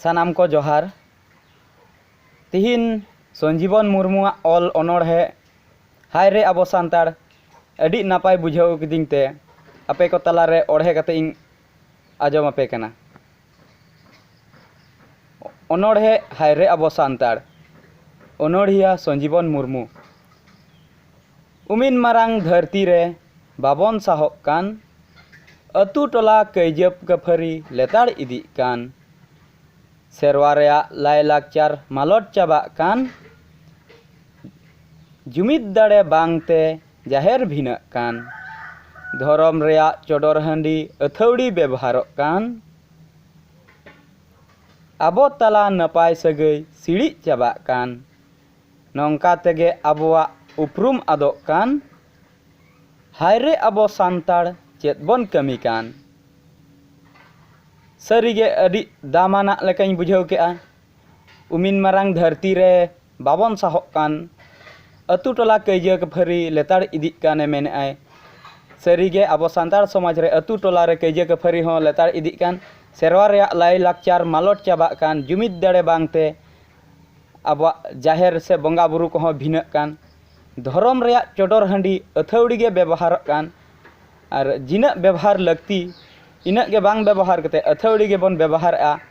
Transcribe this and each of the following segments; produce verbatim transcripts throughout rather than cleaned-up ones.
ᱥᱟᱱᱟᱢ ᱠᱚ ᱡᱚᱦᱟᱨ᱾ ᱛᱤᱦᱤᱧ ᱥᱚᱧᱡᱤᱵᱚᱱ ᱢᱩᱨᱢᱩᱣᱟᱜ ᱚᱞ ᱚᱱᱚᱬᱦᱮ ᱦᱟᱭ ᱨᱮ ᱟᱵᱚ ᱥᱟᱱᱛᱟᱲ ᱟᱹᱰᱤ ᱱᱟᱯᱟᱭ ᱵᱩᱡᱷᱟᱹᱣ ᱠᱤᱫᱤᱧ ᱛᱮ ᱟᱯᱮ ᱠᱚ ᱛᱟᱞᱟᱨᱮ ᱚᱬᱦᱮ ᱠᱟᱛᱮ ᱤᱧ ᱟᱸᱡᱚᱢ ᱟᱯᱮ ᱠᱟᱱᱟ᱾ ᱚᱱᱚᱬᱦᱮ ᱦᱟᱭ ᱨᱮ ᱟᱵᱚ ᱥᱟᱱᱛᱟᱲ, ᱚᱱᱚᱬᱦᱤᱭᱟᱹ ᱥᱚᱧᱡᱤᱵᱚᱱ ᱢᱩᱨᱢᱩ᱾ ᱩᱢᱤᱱ ᱢᱟᱨᱟᱝ ᱫᱷᱟᱹᱨᱛᱤ ᱨᱮ ᱵᱟᱵᱚᱱ ᱥᱟᱦᱚᱜ ᱠᱟᱱ, ᱟᱹᱛᱩ ᱴᱚᱞᱟ ᱠᱟᱹᱭᱡᱟᱹ ᱠᱟᱹᱯᱷᱟᱹᱨᱤ ᱞᱮᱛᱟᱲ ᱤᱫᱤᱜ ᱠᱟᱱ, ᱥᱮᱨᱣᱟ ᱨᱮᱭᱟᱜ ᱞᱟᱭᱼᱞᱟᱠᱪᱟᱨ ᱢᱟᱞᱚᱴ ᱪᱟᱵᱟᱜ ᱠᱟᱱ, ᱡᱩᱢᱤᱫ ᱫᱟᱲᱮ ᱵᱟᱝᱛᱮ ᱡᱟᱦᱮᱨ ᱵᱷᱤᱱᱟᱹᱜ ᱠᱟᱱ, ᱫᱷᱚᱨᱚᱢ ᱨᱮᱭᱟᱜ ᱪᱚᱰᱚᱨ ᱦᱟᱺᱰᱤ ᱟᱹᱛᱷᱟᱹᱣᱲᱤ ᱵᱮᱵᱚᱦᱟᱨᱚᱜ ᱠᱟᱱ, ᱟᱵᱚ ᱛᱟᱞᱟ ᱱᱟᱯᱟᱭ ᱥᱟᱹᱜᱟᱹᱭ ᱥᱤᱲᱤᱡ ᱪᱟᱵᱟᱜ ᱠᱟᱱ, ᱱᱚᱝᱠᱟ ᱛᱮᱜᱮ ᱟᱵᱚᱣᱟᱜ ᱩᱯᱨᱩᱢ ᱟᱫᱚᱜ ᱠᱟᱱ᱾ ᱦᱟᱭ ᱨᱮ ᱟᱵᱚ ᱥᱟᱱᱛᱟᱲ ᱪᱮᱫ ᱵᱚᱱ ᱠᱟᱹᱢᱤ ᱠᱟᱱ᱾ ᱥᱟᱹᱨᱤᱜᱮ ᱟᱹᱰᱤ ᱫᱟᱢᱟᱱᱟᱜ ᱞᱮᱠᱟᱧ ᱵᱩᱡᱷᱟᱹᱣ ᱠᱮᱜᱼᱟ᱾ ᱩᱢᱤᱱ ᱢᱟᱨᱟᱝ ᱫᱷᱟᱹᱨᱛᱤ ᱨᱮ ᱵᱟᱵᱚᱱ ᱥᱟᱦᱚᱜ ᱠᱟᱱ, ᱟᱹᱛᱩ ᱴᱚᱞᱟ ᱠᱟᱹᱭᱡᱟᱹ ᱠᱟᱹᱯᱷᱟᱹᱨᱤ ᱞᱮᱛᱟᱲ ᱤᱫᱤᱜ ᱠᱟᱱᱮ ᱢᱮᱱᱮᱜᱼᱟᱭ᱾ ᱥᱟᱹᱨᱤᱜᱮ ᱟᱵᱚ ᱥᱟᱱᱛᱟᱲ ᱥᱚᱢᱟᱡᱽ ᱨᱮ ᱟᱹᱛᱩ ᱴᱚᱞᱟ ᱨᱮ ᱠᱟᱹᱭᱡᱟᱹ ᱠᱟᱹᱯᱷᱟᱹᱨᱤ ᱦᱚᱸ ᱞᱮᱛᱟᱲ ᱤᱫᱤᱜ ᱠᱟᱱ, ᱥᱮᱨᱣᱟ ᱨᱮᱭᱟᱜ ᱞᱟᱭᱼᱞᱟᱠᱪᱟᱨ ᱢᱟᱞᱚᱴ ᱪᱟᱵᱟᱜ ᱠᱟᱱ, ᱡᱩᱢᱤᱫ ᱫᱟᱲᱮ ᱵᱟᱝᱛᱮ ᱟᱵᱚᱣᱟᱜ ᱡᱟᱦᱮᱨ ᱥᱮ ᱵᱚᱸᱜᱟ ᱵᱩᱨᱩ ᱠᱚᱦᱚᱸ ᱵᱷᱤᱱᱟᱹᱜ ᱠᱟᱱ, ᱫᱷᱚᱨᱚᱢ ᱨᱮᱭᱟᱜ ᱪᱚᱰᱚᱨ ᱦᱟᱺᱰᱤ ᱟᱹᱛᱷᱟᱹᱣᱲᱤ ᱜᱮ ᱵᱮᱵᱚᱦᱟᱨᱚᱜ ᱠᱟᱱ, ᱟᱨ ᱡᱤᱱᱟᱹᱜ ᱵᱮᱵᱚᱦᱟᱨ ᱞᱟᱹᱠᱛᱤ ᱤᱱᱟᱹᱜ ᱜᱮ ᱵᱟᱝ ᱵᱮᱵᱚᱦᱟᱨ ᱠᱟᱛᱮ ᱟᱹᱛᱷᱟᱹᱣᱲᱤ ᱜᱮᱵᱚᱱ ᱵᱮᱵᱚᱦᱟᱨᱮᱜᱼᱟ᱾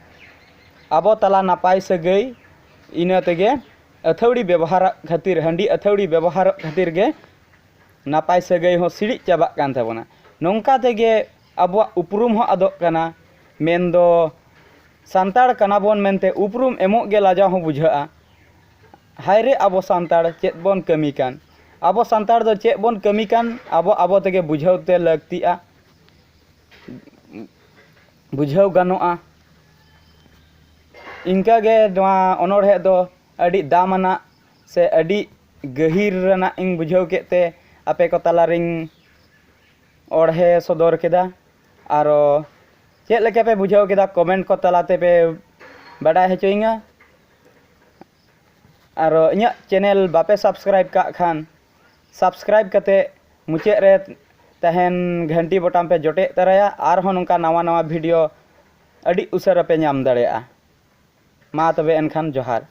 ᱟᱵᱚ ᱛᱟᱞᱟ ᱱᱟᱯᱟᱭ ᱥᱟᱹᱜᱟᱹᱭ ᱤᱱᱟᱹ ᱛᱮᱜᱮ ᱟᱹᱛᱷᱟᱹᱣᱲᱤ ᱵᱮᱵᱚᱦᱟᱨᱚᱜ ᱠᱷᱟᱹᱛᱤᱨ, ᱦᱟᱺᱰᱤ ᱟᱹᱛᱷᱟᱹᱣᱲᱤ ᱵᱮᱵᱚᱦᱟᱨᱚᱜ ᱠᱷᱟᱹᱛᱤᱨ ᱜᱮ ᱱᱟᱯᱟᱭ ᱥᱟᱹᱜᱟᱹᱭ ᱦᱚᱸ ᱥᱤᱲᱤᱡ ᱪᱟᱵᱟᱜ ᱠᱟᱱ ᱛᱟᱵᱚᱱᱟ᱾ ᱱᱚᱝᱠᱟ ᱛᱮᱜᱮ ᱟᱵᱚᱣᱟᱜ ᱩᱯᱨᱩᱢ ᱦᱚᱸ ᱟᱫᱚᱜ ᱠᱟᱱᱟ᱾ ᱢᱮᱱᱫᱚ ᱥᱟᱱᱛᱟᱲ ᱠᱟᱱᱟ ᱵᱚᱱ ᱢᱮᱱᱛᱮ ᱩᱯᱨᱩᱢ ᱮᱢᱚᱜ ᱜᱮ ᱞᱟᱡᱟᱣ ᱦᱚᱸ ᱵᱩᱡᱷᱟᱹᱜᱼᱟ᱾ ᱦᱟᱭ ᱨᱮ ᱟᱵᱚ ᱥᱟᱱᱛᱟᱲ ᱪᱮᱫ ᱵᱚᱱ ᱠᱟᱹᱢᱤ ᱠᱟᱱ? ᱟᱵᱚ ᱥᱟᱱᱛᱟᱲ ᱫᱚ ᱪᱮᱫ ᱵᱚᱱ ᱠᱟᱹᱢᱤ ᱠᱟᱱ, ᱟᱵᱚ ᱟᱵᱚ ᱛᱮᱜᱮ ᱵᱩᱡᱷᱟᱹᱣ ᱛᱮ ᱞᱟᱹᱠᱛᱤᱜᱼᱟ, ᱵᱩᱡᱷᱟᱹᱣ ᱜᱟᱱᱚᱜᱼᱟ᱾ ᱤᱱᱠᱟᱹᱜᱮ ᱱᱚᱣᱟ ᱚᱱᱚᱬᱦᱮ ᱫᱚ ᱟᱹᱰᱤ ᱫᱟᱢᱟᱱᱟᱜ ᱥᱮ ᱟᱹᱰᱤ ᱜᱟᱹᱦᱤᱨ ᱨᱮᱱᱟᱜ ᱤᱧ ᱵᱩᱡᱷᱟᱹᱣ ᱠᱮᱫ ᱛᱮ ᱟᱯᱮ ᱠᱚ ᱛᱟᱞᱟᱨᱤᱧ ᱚᱬᱦᱮ ᱥᱚᱫᱚᱨ ᱠᱮᱫᱟ᱾ ᱟᱨᱚ ᱪᱮᱫ ᱞᱮᱠᱟ ᱯᱮ ᱵᱩᱡᱷᱟᱹᱣ ᱠᱮᱫᱟ, ᱠᱚᱢᱮᱱᱴ ᱠᱚ ᱛᱟᱞᱟ ᱛᱮᱯᱮ ᱵᱟᱰᱟᱭ ᱦᱚᱪᱚᱭᱤᱧᱟ᱾ ᱟᱨᱚ ᱤᱧᱟᱹᱜ ᱪᱮᱱᱮᱞ ᱵᱟᱯᱮ ᱥᱟᱵᱥᱠᱨᱟᱭᱤᱵ ᱠᱟᱜ ᱠᱷᱟᱱ, ᱥᱟᱵᱥᱠᱨᱟᱭᱤᱵ ᱠᱟᱛᱮ ᱢᱩᱪᱟᱹᱫ ᱨᱮ ᱛᱟᱦᱮᱱ ᱜᱷᱟᱱᱴᱤ ᱵᱚᱴᱟᱢ ᱯᱮ ᱡᱚᱴᱮᱫ ᱛᱟᱨᱟᱭᱟ᱾ ᱟᱨᱦᱚᱸ ᱱᱚᱝᱠᱟ ᱱᱟᱣᱟ ᱱᱟᱣᱟ ᱵᱷᱤᱰᱤᱭᱳ ᱟᱹᱰᱤ ᱩᱥᱟᱹᱨᱟ ᱯᱮ ᱧᱟᱢ ᱫᱟᱲᱮᱭᱟᱜᱼᱟ᱾ ᱢᱟ ᱛᱚᱵᱮ ᱮᱱᱠᱷᱟᱱ ᱡᱚᱦᱟᱨ᱾